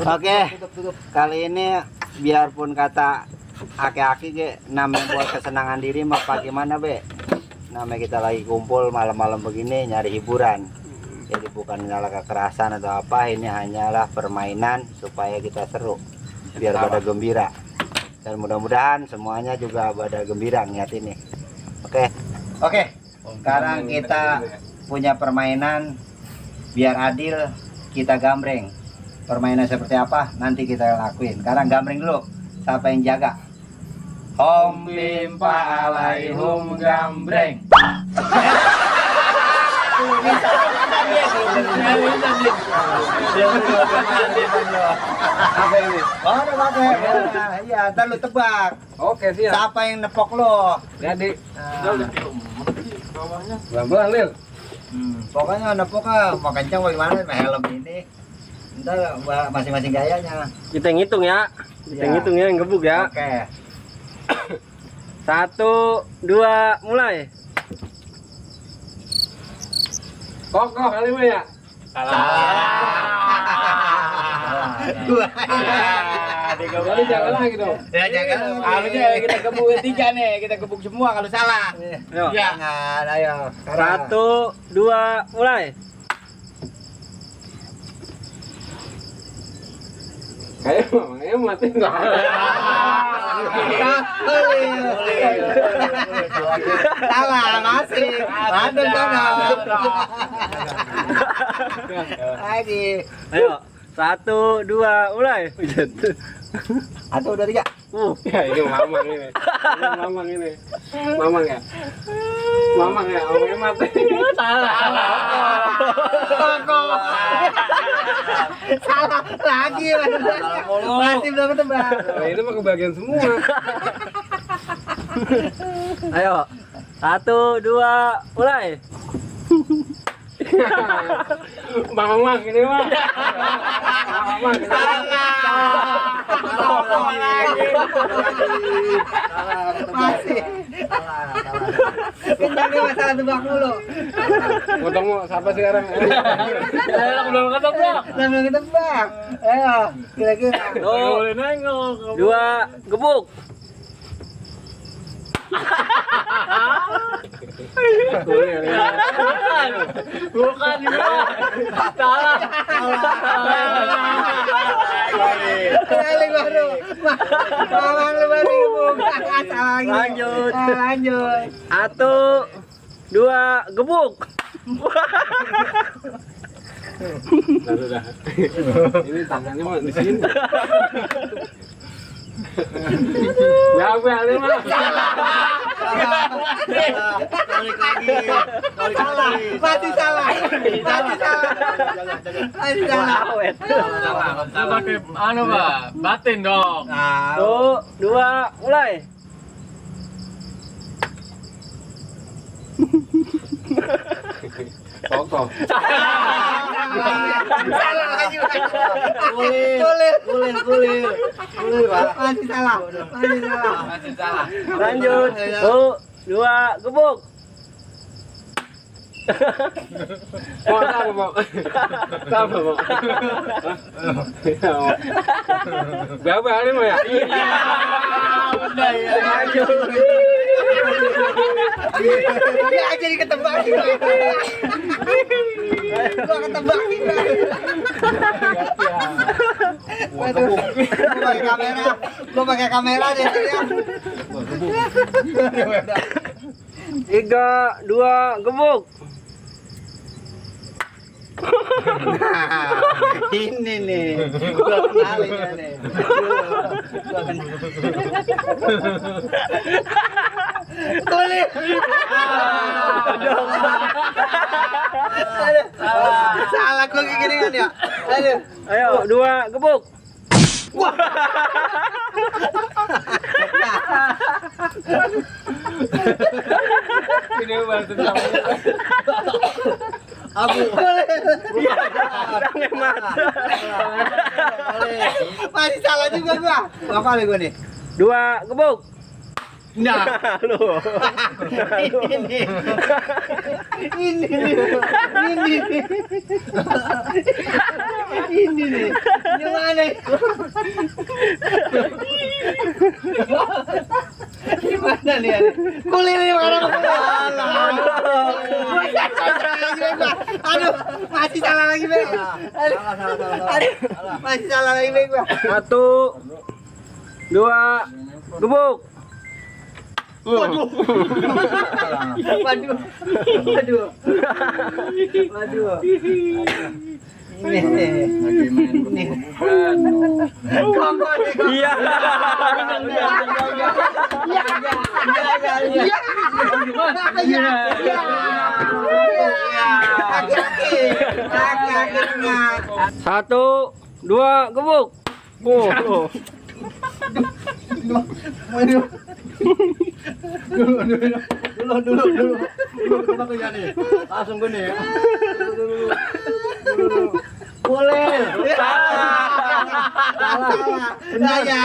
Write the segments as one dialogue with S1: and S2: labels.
S1: Oke, kali ini biarpun kata aki-aki ge namanya buat kesenangan diri mah bagaimana be? Namanya kita lagi kumpul malam-malam begini nyari hiburan. Jadi bukan nyala kekerasan atau apa, ini hanyalah permainan supaya kita seru, biar pada gembira. Dan mudah-mudahan semuanya juga pada gembira niat ini. Oke, sekarang kita punya permainan biar adil, kita gambreng. Permainan seperti apa nanti kita lakuin. Sekarang gambreng dulu. Siapa yang jaga? Hom bim pa alaihum gambreng. Apa ini? Oh, udah pakai. Iya, ntar lu tebak.
S2: Oke, siap.
S1: Siapa yang nepok lo?
S2: Jadi, pelan-pelan, Lil.
S1: Pokoknya nepoknya mau kencang bagaimana sama helm ini. Ntar masing-masing gayanya.
S2: Kita ngitung ya. Kita ngitung ya, yang gebuk ya.
S1: Oke.
S2: 1, 2, mulai. Kokoh kali mah ya.
S1: Dua.
S2: Tiga kali jangan lagi dong.
S1: Ya jangan.
S3: Harusnya kita gebuk 3 nih, kita gebuk semua kalau salah.
S2: Ayo.
S1: Jangan, ayo.
S2: 1, 2, mulai. Kayak mati enggak.
S1: Salah, masih. Mantan sana. Lagi.
S2: Ayo, 1, 2, mulai.
S1: Atau udah 3.
S2: Ya ini mamang ini. Ini mamang ini. Mamang ya. Mamang ya, omongnya mati. Salah.
S1: Salah lagi. Masih belum tebak.
S2: Nah, ini mah kebagian semua. Ayo, 1, 2, mulai. Mamang ini mah. Mamang.
S1: Masih. Kita ini masalah tebak mulu.
S2: Potong siapa sekarang? Belum ketebak.
S1: Belum ketebak. Ayo, kira-kira.
S2: 2, gebuk. Bukan itu. Salah.
S1: Kali baru. Mamang lu baru bukan salah lagi.
S2: Lanjut.
S1: Lanjut.
S2: 1, 2, gebuk. Udah. Ini tangannya mah di sini. Ya, ini mah.
S1: Balik lagi. Salah. Masih salah. Masih salah.
S3: Pakai anu, Pak. Batin dong.
S2: 1, 2, mulai. Kokoh.
S1: Salah lagi. Kulir, Pak. Masih salah.
S2: Lanjut. 1, 2, gebuk. Mau apa, Mau? Apa, Mau? Berapa hari mau ya?
S3: Udah ya.
S2: Lanjut.
S1: Dia jadi ketebak juga. Gua ketebak juga. Waduh. Gua pakai kamera deh.
S2: 3, 2, gebuk.
S1: Nah, ini nih. Gua kenalin ya nih. Gua kenalin. Kulit. Salah gua gini kan ya. Aduh.
S2: Ayo, 2, gebuk. Wah. Ini baru
S3: Abu.
S2: Iya. Udah ngemat.
S1: Masih salah juga gua. Berapa kali gua nih?
S2: 2 gebuk.
S3: Nah,
S2: Lu.
S1: Ini nih. Ini nih. Ini nih. Gimana? Gimana nih? Kulit ini mana? Aduh, masih salah lagi, Bang. Aduh, masih salah lagi, Bang.
S2: 1 2 gebuk.
S1: Waduh. Waduh. Waduh. Waduh. Ini. Ini.
S2: Iya. Satu, dua, gebuk. Oh.
S3: dulu. Kita tuh ya nih. Langsung gue nih.
S1: Boleh. Salah. Saya.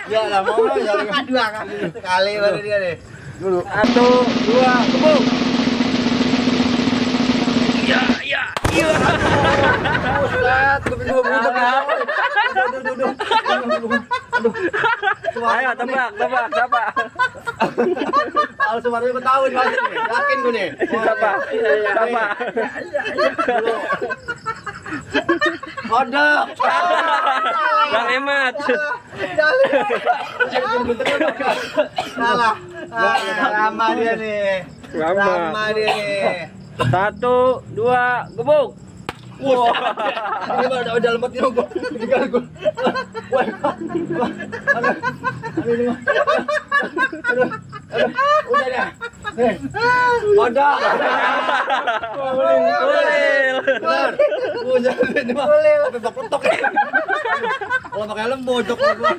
S3: Ya lah mau ya.
S1: Dua kali. Sekali baru dia nih.
S3: Dulu.
S2: Satu, dua, gebuk. Iya.
S3: Ustaz, gue butuh ya.
S2: Ayo tebak, siapa?
S3: Kalau suaranya gue tahu nih pasti nih. Yakin gue nih.
S2: Siapa?
S3: Kodok.
S2: Bang Emat.
S1: Salah. Lama dia nih. Lama dia nih.
S2: Satu, dua, gebuk.
S3: Wah. Ini mah udah lemot nih gue. Tinggal gue. Wah. Aduh. Udah deh. Kodok.
S2: Boleh.
S3: Benar. Udah ini mah. Petok-petok. Kalau pakai helm bojok lah gua.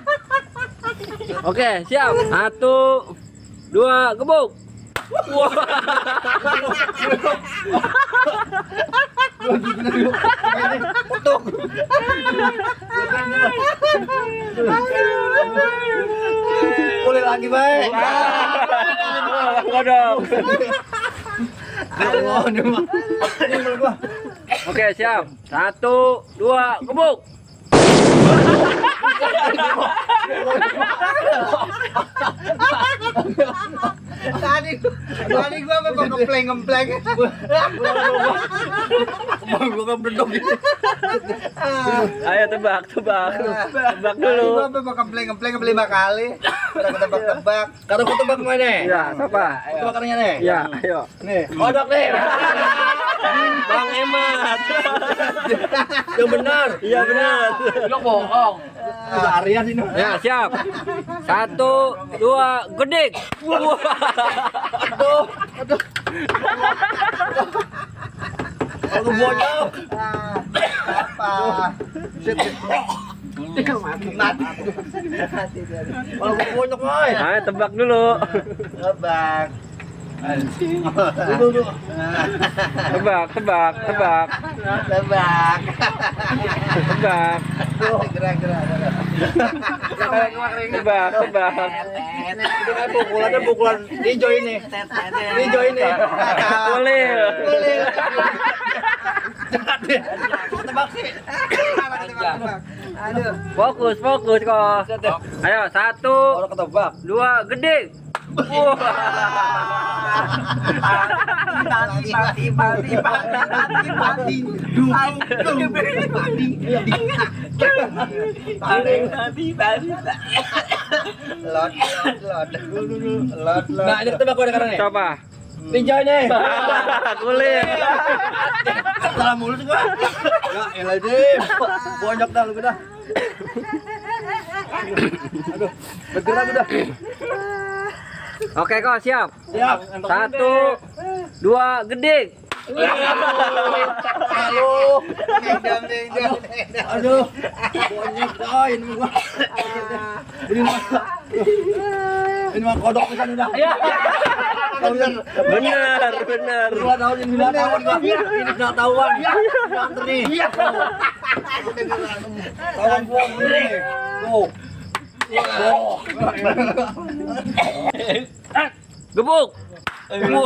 S2: Oke, siap. Satu, dua, gebuk. Wah.
S3: Petok. Boleh lagi, baik.
S2: Kodok.
S3: Allah, ini mah. Ini menurut gua.
S2: Oke, siap. Satu, dua, gebuk.
S1: Tadi gua apa ngepleng.
S3: Gua kan berdok gitu.
S2: Ayo tebak dulu.
S1: Gua apa ngepleng 5 kali. Udah ketebak-tebak.
S3: Karo gua tebak mana?
S2: Ya, siapa?
S3: Tebakannya nih.
S2: Ya, ayo.
S3: Nih, kodok nih.
S2: Bang Emat.
S3: Yang benar.
S2: Iya benar.
S3: Lu bohong. Harian ini.
S2: Ya, siap. Satu, dua, gedik. Wah.
S3: Aduh. Kalau bonyok.
S1: Apa? Mati.
S3: Kalau bonyok, woy.
S2: Ayo tebak dulu.
S1: Tebak.
S3: Dulu.
S2: Tebak.
S1: Tebak. Gerak.
S2: Tebak.
S3: Ini kan pukulan hijau ini.
S2: Boleh.
S3: Tebak sih.
S1: Aduh.
S2: Fokus kok. Ayo, satu,
S3: Kalau ketebak.
S2: dua, gedik. Wah.
S1: Lot.
S3: Nah, ini ketebak gua sekarang nih.
S2: Coba.
S3: Hijau nih.
S2: Kulit.
S3: Salah mulus gua. Ya, elah Dim. Bonyok dah lu dah. Aduh, bergerak udah.
S2: Oke kok, siap.
S3: Siap.
S2: Satu, dua, gedik.
S3: Halo. Aduh. Bonyok coy ini gua. Ini mah kodok pisan udah. Iya.
S4: Benar.
S3: 2 tahun ini binatang gua. Ini pengetahuan. Pinter nih. Iya. Tawan gua ini. Tuh.
S4: Gebuk.
S1: Ayo lu.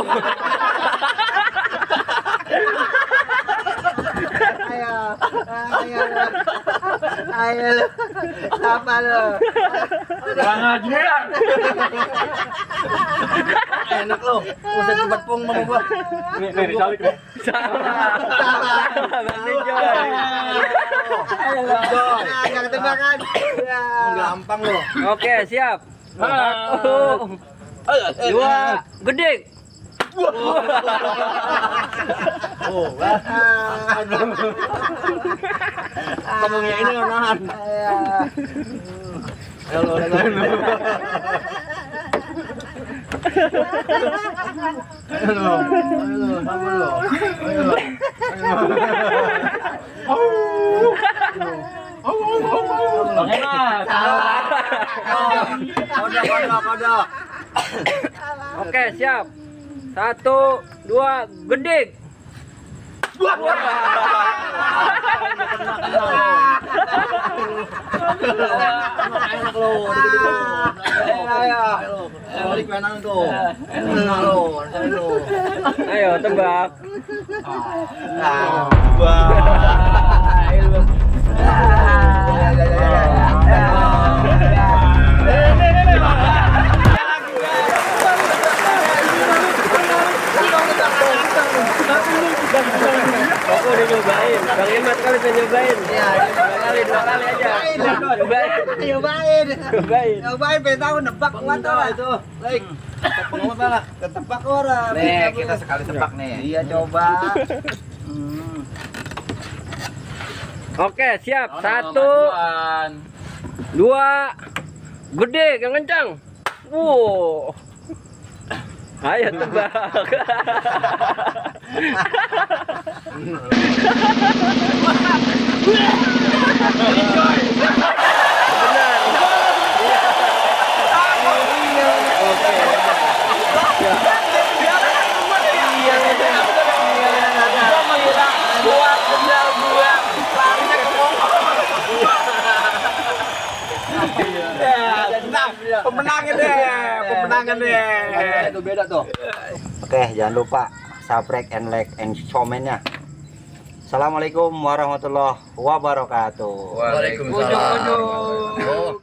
S1: Apa lu?
S3: Kurang ajar. Enak lo. Usah cepat pung sama gua.
S2: Nih dicalik nih.
S4: Berarti Joy.
S1: Jangan tebakan.
S3: Gampang lo.
S4: Oke, siap. 1, 2, gede.
S3: Oh, wah. Ngomongnya ini nahan. Ayo lo, ayo lo. Ayo lo, sama lo. Ayo lo. Kodok.
S4: Oke, siap. 1, 2, gede.
S3: Enak lo, ayo. Balik mainan tuh. Enak lo, ayo.
S4: Ayo, tebak. Aku udah nyobain. Bang Imat kali udah nyobain. Iya, 2 kali aja.
S1: Nyobain pengen tahu nebak kuat orang itu.
S3: Baik. Pengawat mana?
S1: Ketebak orang.
S3: Nih, kita sekali tebak nih.
S1: Iya coba.
S4: Oke, siap. 1, 2, gede, yang kencang. Wow. Ayo tebak.
S2: Pemenangan deh.
S3: Itu beda tuh.
S1: Oke, jangan lupa subscribe and like and comment-nya. Assalamualaikum warahmatullahi wabarakatuh.
S3: Waalaikumsalam.